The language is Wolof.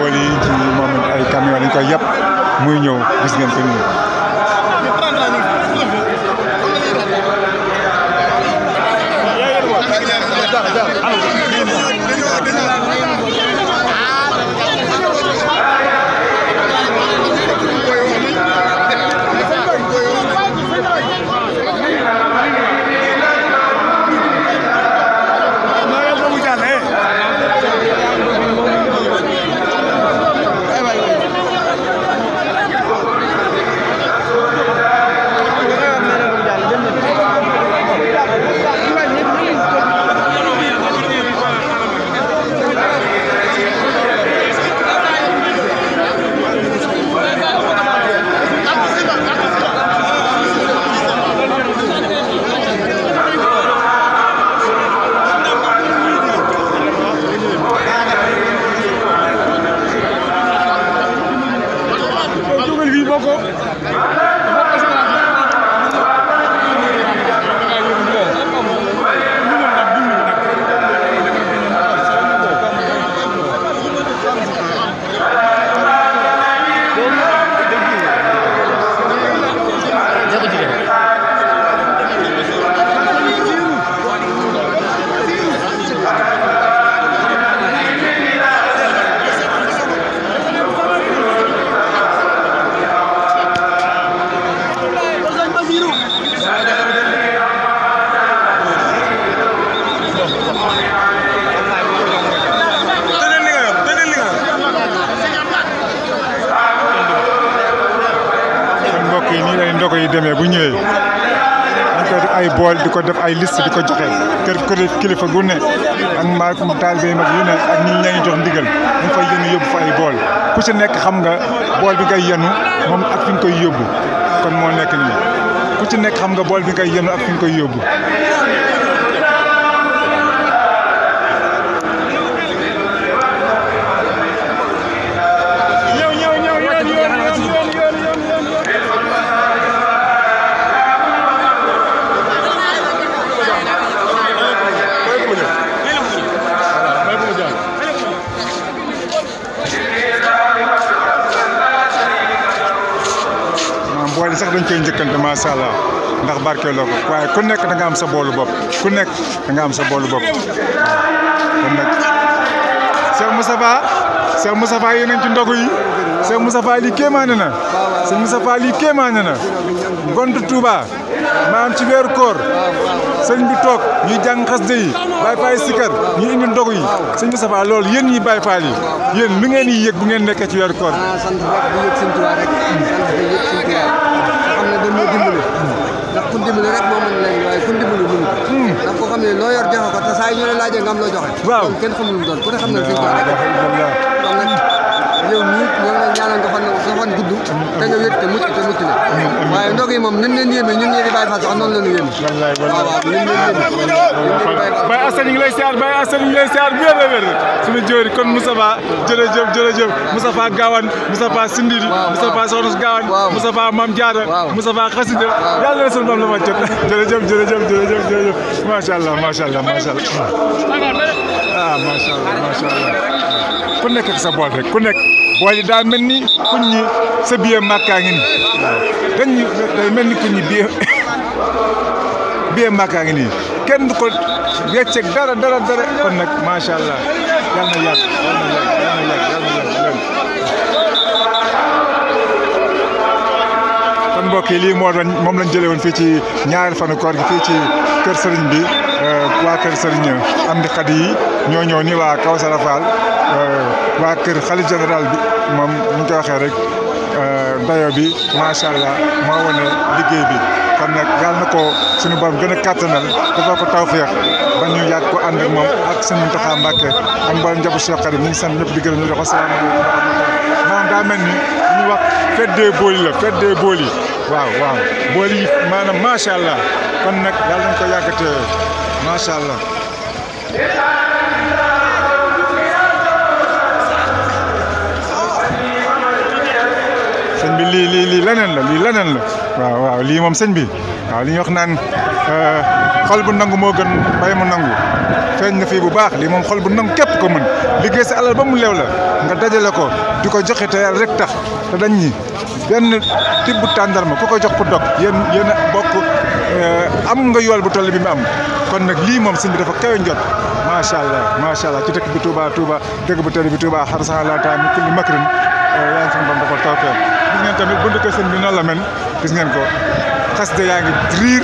bool yi ci moom ay camion lañ koy yëpp muy ñëw gis ngeen ko nii. ndogo yi demee bu ñëwee dañ koy def ay bool di ko def ay liste di ko joxe kër kilifa gu ne ak maakum taalibe mag yu ne ak ñi ñaa ngi jox ndigal dañ fay yenu yóbbu fa ay bool ku ci nekk xam nga bool bi ngay yenu moom ak fi nga koy yóbbu kon moo nekk nii ku ci nekk xam nga bool bi ngay yenu ak fi nga koy yóbbu. boole sax dañ koy njëkkante macha allah ndax barkeeloo ko waaye ku nekk da nga am sa boolu bopp ku nekk da nga am sa boolu bopp kon nag Cheikh Moustapha yéen ci ndogu yi Cheikh Moustapha lii kéemaane na Cheikh Moustapha lii kéemaane na ngont Touba maam ci weeru koor sëñ bi toog ñuy jàng xasida yi Baye Fall sikar ñu indi ndogu yi sëñ Moustapha loolu yéen ñi Baye Fall yi yéen lu ngeen yi yëg bu ngeen nekkee ci weeru koor sant rek di yëg sëñ Touba rek sant di yëg sëñ Touba xam ne dañoo dimbali ndax ku dimbali rek moo mën leen waaye ku dimbali mënu ndax ko xam ne loo yor joxe ko te saa yi ñu la laajee nga am loo joxe waaw kenn xamul lu doon ku ne xam ne sëñ Touba rek kon nag yow ñii ñoo ngi ñaanal nga fan gudd te nga wér te mucc le waaye ndog yi moom nin leen yéeme ñun ñii di Baye Fall sax noonu la ñu yéeme waaw waaw nin leen yéeme Baye Assane ñu ngi lay siyaar Baye Assane ñu ngi lay siyaar bu wér suñu jóori kon Moustapha jërëjëf Moustapha Gawane Moustapha Sindiri Moustapha Soxna Gawane Moustapha Mame Diarra Moustapha Xasida yàlla na suñu doom la ma jot jërëjëf macha allah ah macha allah ku nekk ak sa bool rek ku nekk bool yi daa mel ni kuñ ñi sa biir màkkaa ngi nii day mel ni kuñ ñi biir màkkaa ngi nii kenn du ko wecceeg dara kon nag macha allah yal na yàgg kon mbokk yi lii moom lañ jëlee woon fii ci ñaari fanu koor gi fii ci kër sëriñ bi waa kër sëriñ Amdi Xadi yi ñoo ñëw ni waa Kawsara Fall waa kër xalif général bi moom ñu koy waxee rek dayo bi macha allah moo wane liggéey bi kon nag yàlla na ko suñu borom gën a kàttanal dafa ko tawfeex ba ñu yàgg ko ànd ak moom ak sëñ Mountakha Mbacké ak mboolem njabu Cheikh Khadim ñu ngi sant ñëpp di gërëm ñu dox asalaamaaleykum maanaam daa mel ni ñu wax fête des booli la fête des booli waaw booli yi maanaam macha allah kon nag yàlla nañ ko yàggatee macha allah. sëñ bi lii leneen la waaw lii moom sëñ bi waaw li ñuy wax naan xol bu nangu moo gën mbay mu nangu feeñ na fii bu baax lii moom xol bu nangu képp ko mën liggéey sa alal ba mu leew la nga dajale ko di ko joxe te yàlla rek tax te dañ ñi benn tibb tàndarma ku ko jox ku dog yéen a bokk am nga yool bu toll bi mu am kon nag lii moom sëñ bi dafa kawe njot macha allah ci dëkk bi Touba dëkk bu tëdd bi Touba xar sax la taam kulli makrin yaa ngi sama bam dafa tookee gis ngeen tamit buntu kër sëñ bi noonu la mel gis ngeen ko xas de yaa ngi riir